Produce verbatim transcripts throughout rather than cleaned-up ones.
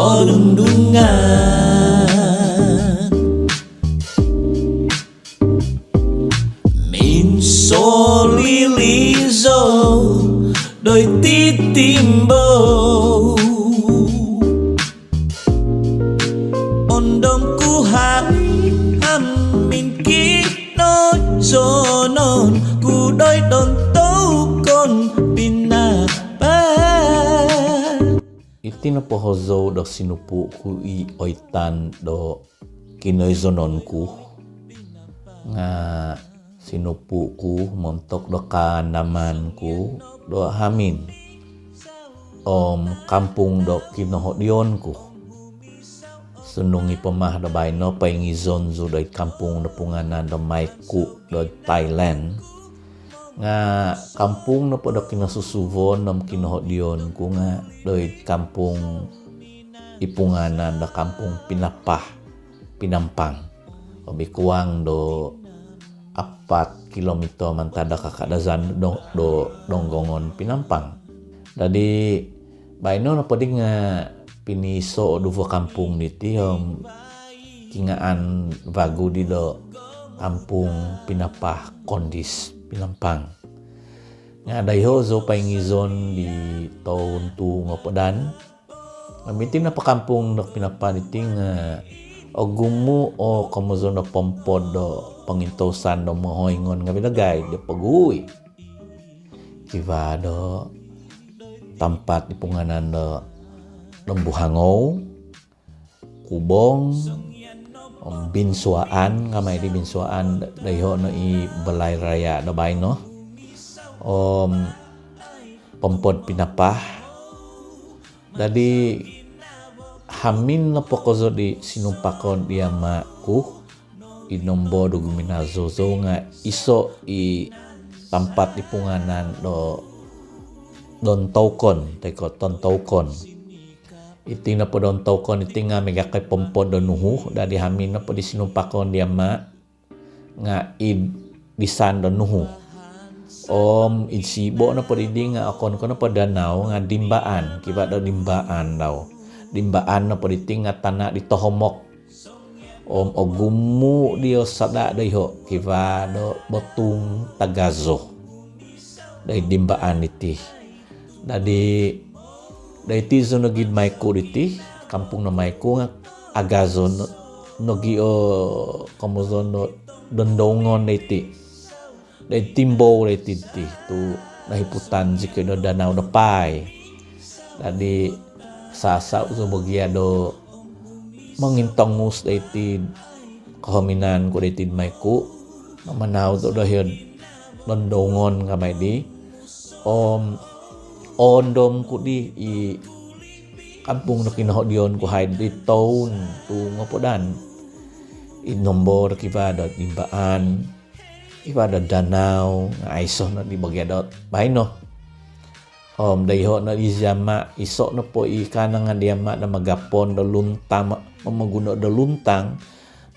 Orundungan. Minsolilizo doiti timbo. Ondomku hamin kinoizonon ku doid ontoukon pinapa. Iti nopo hozou do sinupu ku i oitan do kinoizonon ku nga sinupu ku montok do kaanaman ku do hamin om kampung do kinohodion ku. Sundung i poma do baino poingizon zou doid kampung do punganan do Maiku doid Thailand. Nga kampung nopo do kinosusuvon om kinohodion ku nga doid kampung i punganan do Kampung Pinapah, Pinampang. Lebih kurang do apat kilometer mantad do kakadazan do, do Donggongon Pinampang. Dadi baino nopo di nga piniso duvo kampung diti om kingaan vagu di do Kampung Pinapah Kondis Pinampang. Nga daiho zou poingizon di toun tu ngopodan. Miti nopo kampung do Pinapah diti nga ogumu o komozon do pompod do pongintousan do mohoingon ngavi dagai do pogui. Kivaa do tampat di punganan do Lembu Hangou, Kubong, om Binsuaan, kamai di Binsuaan daiho no i balai raya do baino. Om pompod Pinapah. Dadi hamin nopo kozo di sinumpakon di ama ku, i nombo do guminazo zou nga iso i tampat di punganan do Dontoukon, toi ko Tontoukon. Iti nopo Dontoukon iti nga miaga ko i pompod do Nuhu, dadi hamin nopo di sinumpakon di ama nga id disan do Nuhu. Om id sibo nopo didi nga okon ko nopo danau nga dimbaan, kivaa do dimbaan dau. Dimbaan nopo diti nga tana di tohomok. Om ogumu dii o sada daiho, kivaa do botung tagazo doid dimbaan diti. Dadi doiti zou nogi id Maiku diti, kampung do Maiku nga agazo no, nogi o komozon do Dondongon doiti. Doid timbo doiti diti tu nohiputan zikoi do Danau do Pai. Dadi sasa zou bogia do mongintongus doiti kohominan ku doiti id Maiku, mamanau zou do hio Dondongon kamai di. Om oondom ku di i kampung do kinohodion ku haid di toun tu ngopodan. I nombo do kivaa do dimbaan, kivaa do danau, nga aiso no di bogia do baino. Om daiho no di zi ama, iso nopo i kaanangan di ama do magapon do luntang, momoguno do luntang,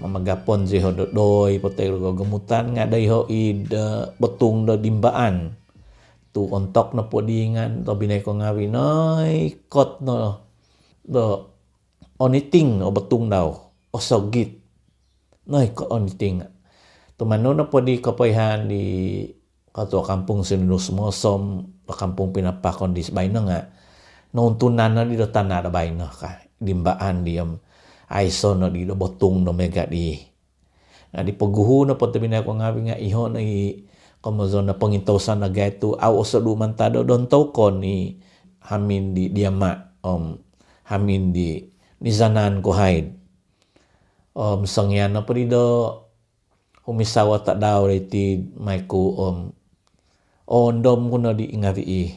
mamagapon ziho do doi po toi ko gomutan, nga daiho i do botung do dimbaan. Tu ontok nopo di nga tobinai ko ngavi noikot no do oniting o botung dau, osogit. Noikot oniting. Tumanud nopo di kopoihaan di Ketua Kampung Sinunus Mosom do Kampung Pinapah Kondis baino nga nountunan no di do tana do baino ka. Dimbaan di om aiso no di do botung do miaga di. Nga di poguhu nopo tobinai ko ngavi nga iho no i komozon do pongintousan dagai tu au osodu mantad do Dontoukon i hamin di, di ama om hamin di nizanan ku haid. Om songian nopo di do humisawa tadau doiti Maiku om oondom ku no di ngavi i.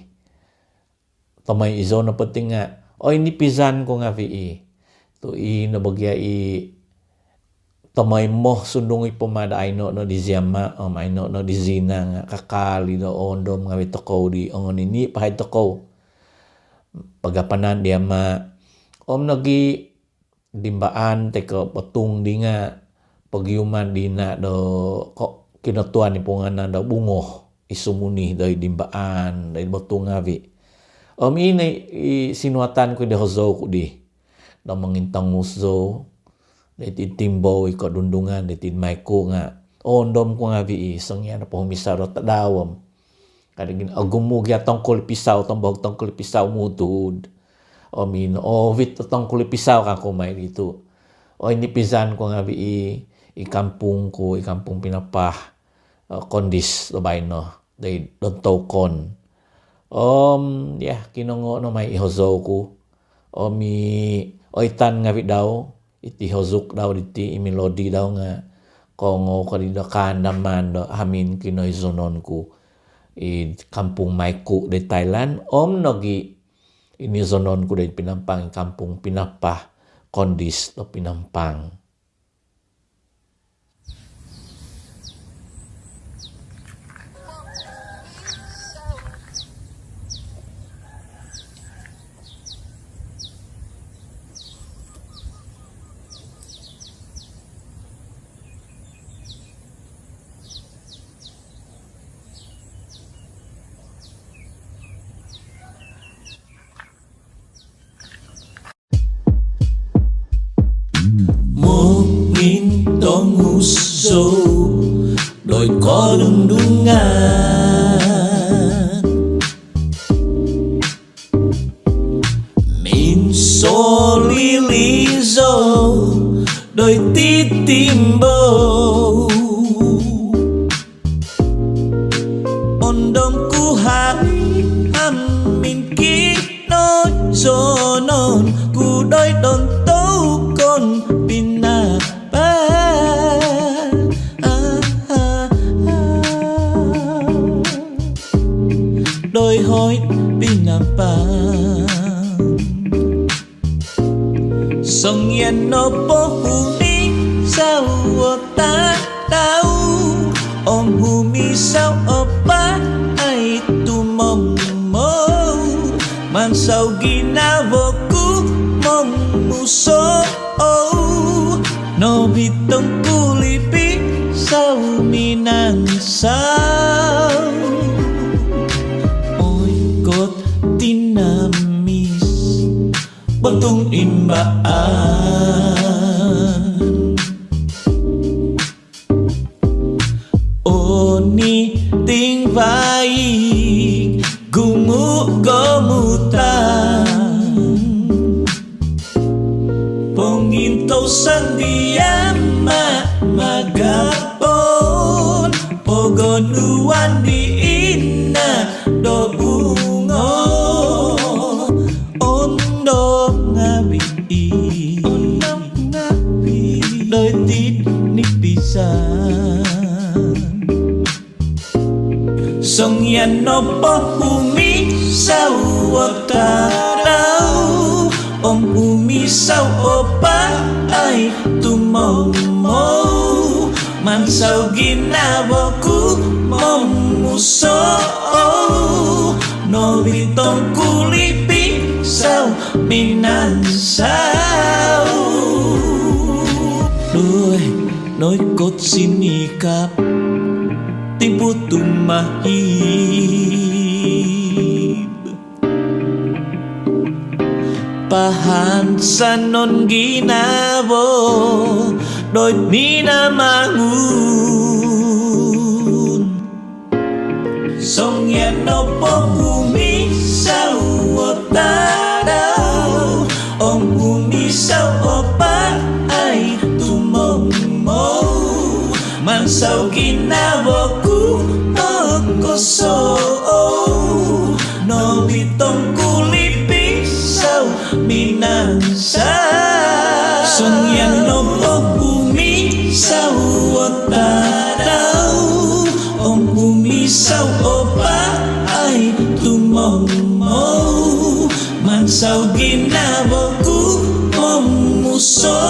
Tomoi izou nopo ti nga oinipizan ku ngavi i. Tu i no bogia i tomoi mo sundung i poma do aino no di zi ama om aino no di zi ina nga kakal i do oondom ngavi tokou di ongonini po haid tokou. Pagapanan di ama om nogi dimbaan toi ko botung di nga pogiuman di ina do ko kinotuan i punganan do Bungoh, i sumuni doid dimbaan doid botung ngavi. Om ino i sinuatan ku di hozou ku di. do mongintongus zou doiti timbou i kodundungan doiti Maiku nga' oondom ku ngaavi' i songian nopo humisau do tadau om kada gin ogumu gia tongkul i pisau, tombohog tongkul i pisau mutud. Om ino ovit o tongkul i pisau kangku mai ditu. Oi nipizan ku ngaavi' i, i kampung ku, i kampung Pinapah, eh, Kondis do baino, doid Dontoukon. Om ya, kinongo no mai i hozou ku. Om i oitan ngaavi' dau, iti hozou dau diti, i milodi dau nga' kongou ko di do kaandaman do hamin kinoizonon ku id kampung Maiku doid Thailand, om nogi' inizonon ku doid Pinampang, kampung Pinapah Kondis do Pinampang. Mongintongus zou doid kodundungan, minsolili zou doiti timbou. Oondom ku hamin kinoizonon ku doid Dontoukon Pinapah. Doid hoid Pinapah. Songian nopo humisau o tadau om humisau o paai tumomou, mansau ginavo ku momuso, noovit tongkul i pisau minansau. Oi kot tinamis, botung imbaan. Oniting vaig gumugomutan, pongintousan di ama' magapon, pogonuan di ina do bungo. Oondom ngaavi', oondom ngaavi' doiti nipizan. Songian nopo humisau o tadau om humisau o paai tumomou, mansau ginavo ku momuso, noovit tongkul i pisau minansau. Doi, noikot sinikap timpu tumahib, pahansanon ginavo doid minamangun. Songian nopo humisau o tadau om humisau o paai tumomou, mansau ginavo ku tokosou, noovit tongkul i pisau minansau. Songian nopo humisau o tadau om humisau o paai tumomou, mansau ginavo ku momuso,